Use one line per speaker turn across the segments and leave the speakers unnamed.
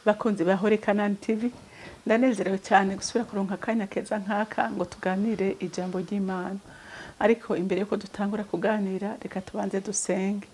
Bakunzi ba Holy Canaan TV, ndanezerewe cyane gusubira kuronka akanya keza nk'aka ngo tuganire ijambo ry'Imana. Ariko imbere yuko dutangura kuganira, reka tubanze dusenge.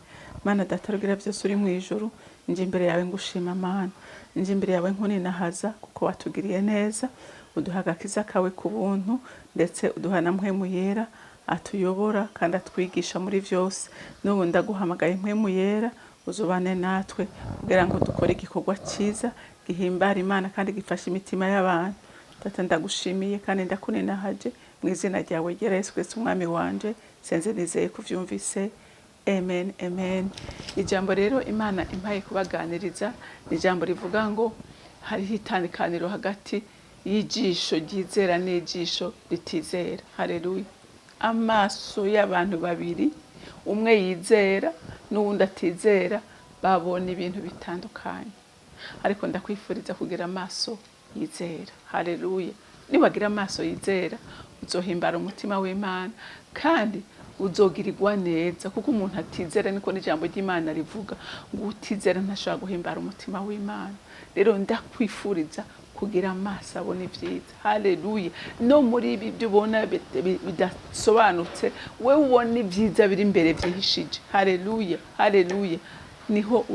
Mana Data rugira byose uri mu ijuru, nje imbere yawe ngushima Mana, nje imbere yawe nkuninahaza kuko watugiriye neza, uduha agakiza kawe ku buntu, ndetse uduha na Mpwemu Yera atuyobora kandi atwigisha muri byose. N'ubu ndaguhamagaye Mpwemu Yera, uzubane natwe kugira ngo dukore igikorwa cyiza gihimbara Imana kandi gifasha imitima y'abantu. Data, ndagushimiye kandi ndakuninahaje mu izina ryawe ryera Yesu Kristo umwami wanje, senze nizeye kuvyumvise. Amen, amen. Ijambo rero Imana impaye kubaganiriza ni ijambo rivuga ngo hariho itandukaniro hagati y'ijisho ryizera n'ijisho ritizera. Haleluya. Amaso y'abantu babiri, umwe yizera n'uwundi atizera, babona ibintu bitandukanye. Ariko ndakwifuriza kugira amaso yizera. Haleluya. Niwagira amaso yizera, uzohimbara umutima w'Imana kandi uzogirirwa neza, kuko umuntu atizera, niko n'ijambo ry'Imana rivuga ngo utizera ntashobora guhimbara umutima w'Imana. Rero ndakwifuriza kugira amaso abona ibyiza. Haleluya. No muri ibi byo ubona bidasobanutse, wewe ubona ibyiza biri imbere byihishije. Haleluya, haleluya. Niho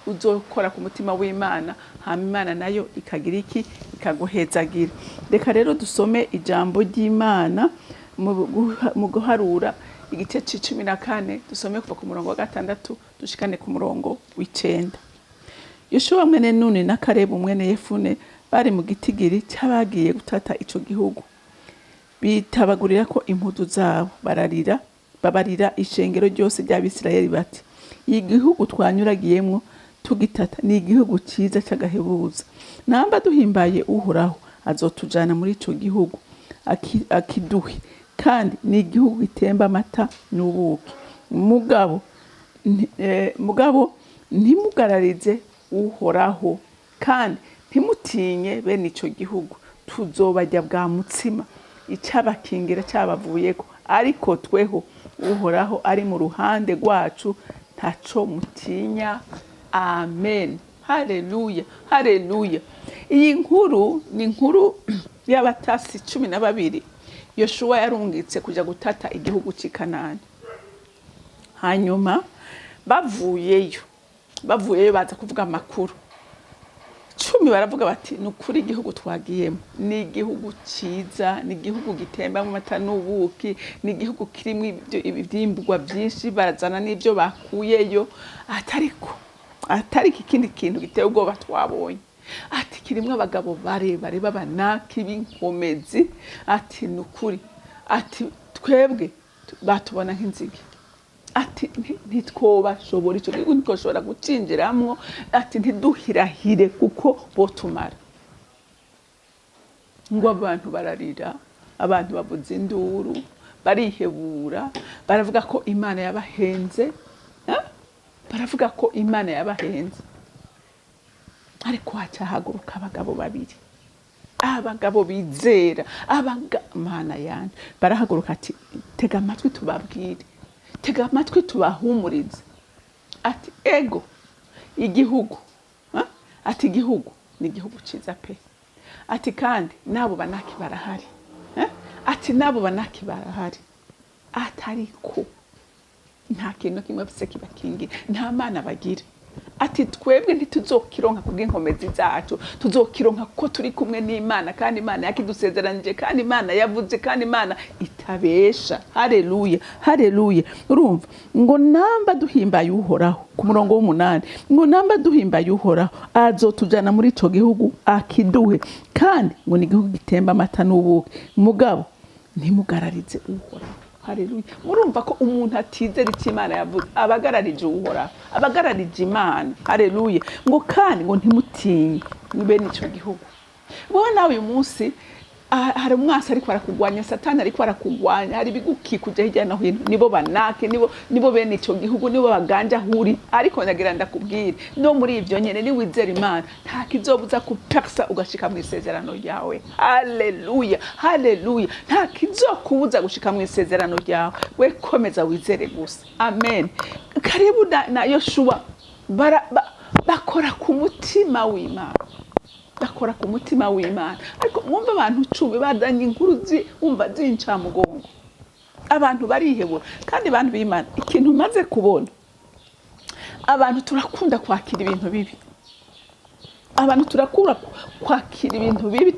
uzokora ku mutima w'Imana, hama Imana nayo ikagira iki? Ikaguhezagira. Reka rero dusome ijambo ry'Imana mu Guharura igice c'14, dusome kuva ku murongo wa 6 dushikane ku murongo w'9. Yoshuwa mwene Nuni na Karebu mwene Yefune bari mu gitigiri cy'abagiye gutata ico gihugu. Bitabagurira ko impuzu zabo, bararira, babarira ishengero ryose ry'Abisirayeli bati: "Igihugu twanyuragiyemwo tugitata ni igihugu cyiza cy'agahebuza. Namba duhimbaye Uhoraho, azotujana muri ico gihugu akiduhe, kandi ni igihugu gitemba amata n'ubuki. Mugabo ntimugararize Uhoraho kandi ntimutinye bene ico gihugu. Tuzobarya bwa mutsima, icabakingira cabavuyeko. Ariko tweho, Uhoraho ari mu ruhande rwacu, ntaco mutinya." Amen. Haleluya, haleluya. Iyi nkuru ni inkuru y'abatasi 12 Yoshuwa yarungitse kuja gutata igihugu c'i Kanani. Hanyuma bavuyeyo baza kuvuga amakuru. 10 baravuga bati: "Ni ukuri, igihugu twagiyemo ni igihugu cyiza, ni igihugu gitembamo amata n'ubuki, ni igihugu kirimo ivyimburwa byinshi." Barazana n'ibyo bakuyeyo. Atariko atariko ikindi kintu giteye ubwoba twabonye, ati kirimo abagabo barebare b'Abanaki b'inkomezi. Ati ni ukuri, ati twebwe batubona nk'inzige. Ati ntitwobashobora, ico gihugu ntitwoshobora gucinjiramwo. Ati ntiduhirahire kuko botumara. Ngo abantu bararira, abantu bavuza induru, barihebura, baravuga ko Imana yabahenze, eh? Baravuga ko Imana yabahenze. Ariko hacahaguruka abagabo babiri, abagabo bizera, Mana yanje. Barahaguruka ati: "Tega amatwi tubabwire, tega amatwi tubahumurize." Ati: "Ego, igihugu, ha? Ati igihugu ni igihugu ciza pe." Ati kandi n'abo Banaki barahari, eh? Ati n'abo Banaki barahari. Atariko nta kintu kimwe bafise kibakingira, nta mana bagira. Ati twebwe ntituzokironka kubw'inkomezi zacu, tuzokironka ko turi kumwe n'Imana, kandi Imana yakidusezeranije, kandi Imana yavuze, kandi Imana itabesha. Haleluya, haleluya. Urumva ngo namba duhimbaye Uhoraho, ku murongo w'8, ngo namba duhimbaye Uhoraho, azotujana muri ico gihugu akiduhe, kandi ngo ni igihugu gitemba amata n'ubuki. Mugabo ntimugararize Uhoraho. Haleluya. Murumva ko umuntu atizera icyo Imana yavuze abagararije Uhoraho, abagararije Imana. Haleluya. Ngo kandi ngo ntimutinye bene ico gihugu. Wowe nawe uyu munsi, hari umwasi ariko arakugwanya, Satani ariko arakugwanya, hari ibigukikuje hirya no hino, nibo Banake, nibo bene ico gihugu, nibo baganja aho uri. Ariko ndagira ndakubwire, no muri ivyo nyene, niwizera Imana, nta kizobuza kupersa ugashika mu isezerano ryawe. Haleluya, haleluya. Nta kizokubuza gushika mu isezerano ryawe, we komeza wizere gusa. Amen. Karibu na Yoshuwa bakora ku mutima w'Imana. Bakora ku mutima w'Imana. Ariko mwumva abantu 10 bazanye inkuru wumva z'incamugongo, abantu barihebura. Kandi bantu b'Imana, ikintu maze kubona, abantu turakunda kwakira ibintu bibi, abantu turakura kwakira ibintu bibi,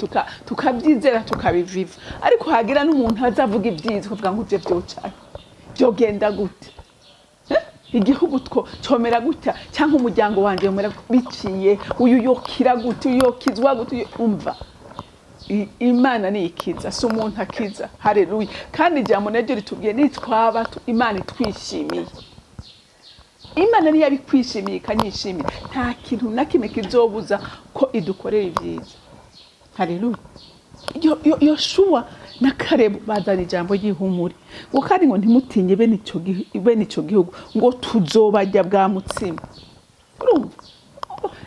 tukabyizera, tukabiviva. Ariko hagira n'umuntu azavuga ibyiza, ukavuga ngo ivyo vyocaye vyogenda gute? Eh? Igihugu two comera gutya, cyangwa umuryango wanje womera biciye, uyu yokira gute, uyu yokizwa gute, umva, Imana ni ikiza, si umuntu akiza. Haleluya! Kandi ijambo naryo ritubwiye nitwaba Imana itwishimiye, Imana niyo yabikwishimiye ikanyishimira, nta kintu na kimwe kizobuza ko idukorera ibyiza. Haleluya! Yoshuwa na Karebu bazana ijambo ry'ihumure, ngo kandi ngo ntimutinye bene ico gihugu, ngo tuzobarya bwa mutsima. Urumva,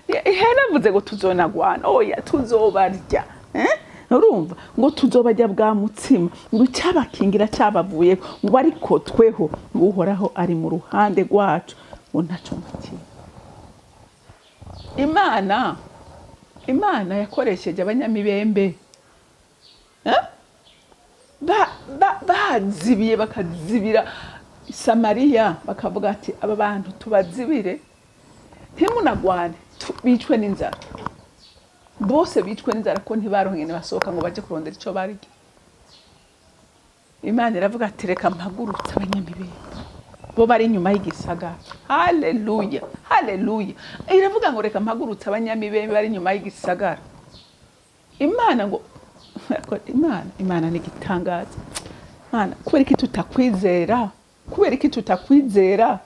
yaravuze ngo tuzonagwana, oya, tuzobarya, eh? Urumva ngo tuzobarya bwa mutsima, ngo icyabakingira cyabavuyeko, ngo ariko tweho, ngo Uhoraho ari mu ruhande rwacu, ngo ntaco mutinya. Imana yakoresheje abanyamibembe, eh? Bazibiye, bakazibira Samariya, bakavuga ati aba bantu tubazibire, ntimunagwane, bicwe n'inzara bose, bicwe n'inzara, ko ntibaronke ingene basohoka ngo baje kurondera ico barya. Imana iravuga ati reka mpagurutse abanyamibembe bo bari inyuma y'igisagara. Haleluya, haleluya! Iravuga ngo reka mpagurutse abanyamibembe bari inyuma y'igisagara. Imana ngo Imana ni igitangaza. Imana, kubera iki tutakwizera? Kubera iki tutakwizera?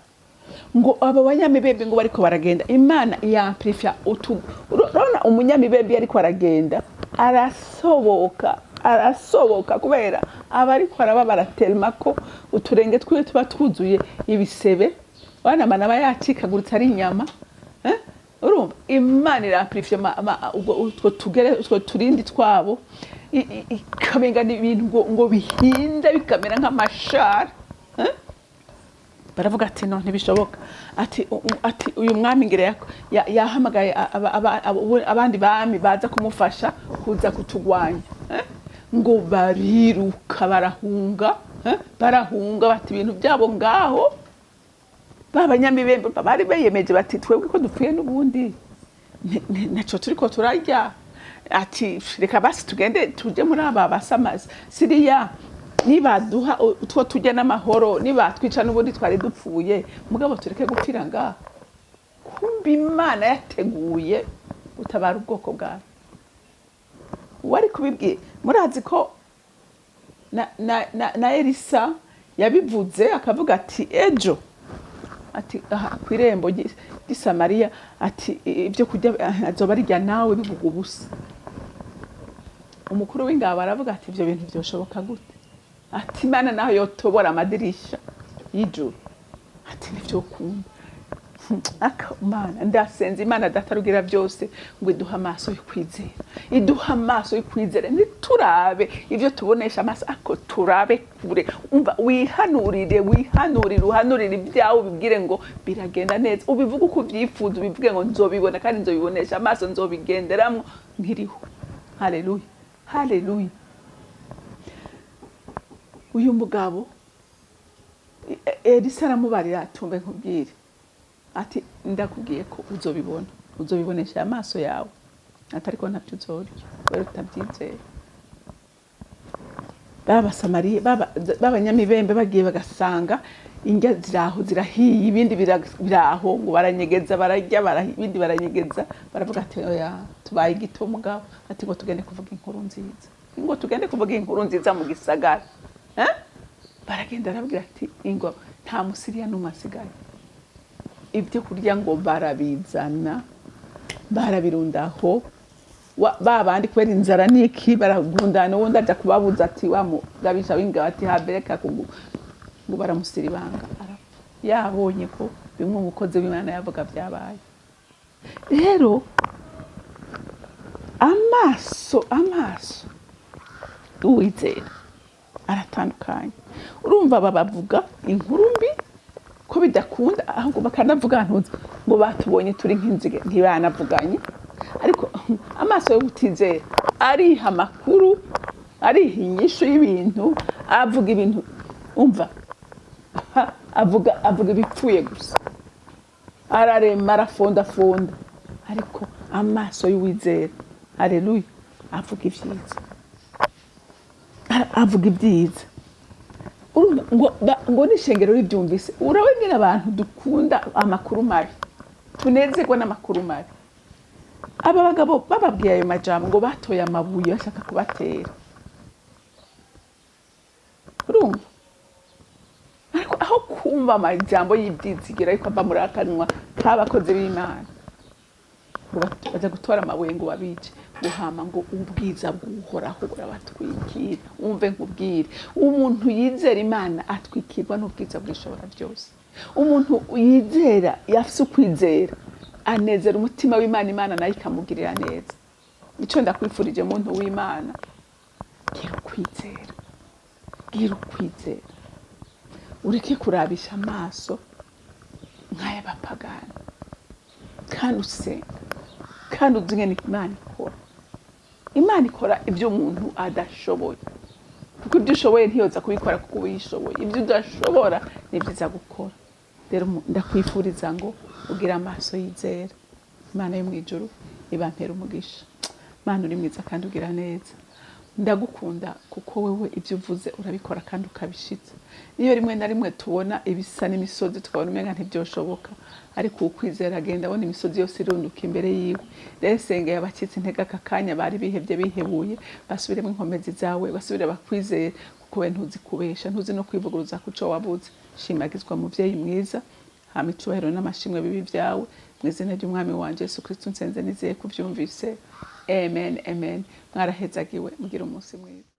Ngo abo banyamibembe ngo bariko baragenda, Imana yamplifya utu. Urabona umunyamibembe iyo ariko aragenda arasoboka, arasoboka kubera aba ariko arababara tellement ko uturenge twiwe tuba twuzuye ibisebe, wanamana aba yacikaguritse ari inyama, eh? Urumva Imana iramplifye utwo tugere, utwo turindi twabo, ikamenga ni ibintu ngo bihinda, bikamera nk'amashara, eh? Baravuga ati no, ntibishoboka, ati uyu mwami ngira yahamagaye abandi bami baza kumufasha kuza kutugwanya, eh? Ngo bariruka, barahunga, eh? Barahunga, bati ibintu byabo ngaho. Ba banyamibembe bari biyemeje bati twebwe ko dupfuye n'ubundi, ntaco turiko turarya, ati reka basi tugende tuje muri aba basamazi Siriya, nibaduha utwo turya n'amahoro, nibatwica n'ubundi twari dupfuye, mugabo tureke gupfira ngaha. Kumbe Imana yateguye gutabara ubwoko bwawe. Uwari kubibwiye, murazi ko na Elisa yabivuze, akavuga ati ejo, ati aha ku irembo ry'i Samariya, ati ibyo kurya azoba arirya nawe bivuga ubusa. Umukuru w'ingabo aravuga ati ibyo bintu byoshoboka gute? Ati Imana naho yotobora amadirisha y'ijuru, ati ntivyokunda. Aka Mana, ndasenze Imana Data rugira byose ngo iduhe amaso yo kwizera, iduhe amaso yo kwizera, ntiturabe ibyo tubonesha amaso, ariko turabe kure. Umva, wihanurire, wihanurire, uhanurire ibyawe, ubibwire ngo biragenda neza, ubivuge uko ubyifuza, ubivuge ngo nzobibona kandi nzobibonesha amaso, nzobigenderamo nkiriho. Haleluya, haleluya! Uyu mugabo Elisa aramubarira, atumve nkubwire, ati ndakubwiye ko uzobibona, uzobibonesha amaso yawe, ati ariko ntabyo uzorya kubera utabyizera. B'Abasamariya, b'abanyamibembe bagiye bagasanga indya ziraho zirahiye, ibindi biraho, ngo baranyegeza, bararya, ibindi baranyegeza. Baravuga ati oya, tubaye igito mugabo, ati ngo tugende kuvuga inkuru nziza, ngo tugende kuvuga inkuru nziza mu gisagara, eh? Baragenda, arabwira ati ingo nta Musiriya n'umwe asigaye. Ibyo kurya ngo barabizana, barabirundaho. Ba bandi kubera inzara niki baragundana, uwundi aja kubabuza ati wa mugabisha w'ingabo ati habereka kugu, ngo baramusira ibanga, arapfa yabonye ko bimwe umukozi w'Imana yavuga byabaye. Rero amaso y'uwizera aratandukanye. Urumva aba bavuga inkuru mbi ko bidakunda, ahubwo bakanavuga ntuzi ngo batubonye turi nk'inzige, ntibanavuganye ariko Amaso y'ubutizera ariha amakuru, ariha inyishu y'ibintu, avuga ibintu, umva, avuga ibipfuye gusa, ararema, arafondafonda. Ariko amaso y'uwizera, haleluya, avuga ibyiza, avuga ibyiza. Urumva ngo n'ishengero ribyumvise. Urabona ingene abantu dukunda amakuru mabi, tunezerwa n'amakuru mabi. Aba bagabo bababwiye ayo majambo, ngo batoye amabuye bashaka kubatera. Urumva, ariko aho kumva amajambo y'ibyizigiro ariko ava muri akanwa k'abakozi b'Imana, ngo baja gutora amabuye ngo babice, ngo hama ngo ubwiza bw'Uhoraho burabatwikira. Umve nkubwire, umuntu yizera Imana atwikirwa n'ubwiza bw'Ishobora byose. Umuntu yizera, yafise ukwizera, anezera umutima w'Imana, Imana nayo ikamugirira neza. Ico ndakwifurije, muntu w'Imana, gira ukwizera, gira ukwizera, ureke kurabisha amaso nk'ay'abapagani, kandi usenga, kandi uzi ingene Imana ikora. Imana ikora ibyo umuntu adashoboye, kuko ibyo ushoboye ntiyoza kubikora kuko uba uyishoboye. Ibyo udashobora ni byiza gukora. Rero ndakwifuriza ngo ugire amaso yizera. Imana yo mu ijuru ibampera umugisha. Imana, uri mwiza kandi ugira neza. Ndagukunda kuko wewe ibyo uvuze urabikora kandi ukabishitsa. Niyo rimwe na rimwe tubona ibisa n'imisozi, tukabona umenga ntibyoshoboka, ariko ukwizera agenda abona imisozi yose irunduka imbere yiwe. Rero sengeye abacitse intege aka kanya, bari bihevye, bihebuye, basubiremo inkomezi zawe, basubire bakwizere, kuko we ntuzi kubesha, ntuzi no kwivuguruza kuco wabuze. Shimagizwa, muvyeyi mwiza. Hama icubahiro n'amashimwe bibi vyawe, mu izina ry'Umwami wanje Yesu Kristo nsenze nizeye kuvyumvise. Amen, amen. Mwarahezagiwe, mugire umunsi mwiza.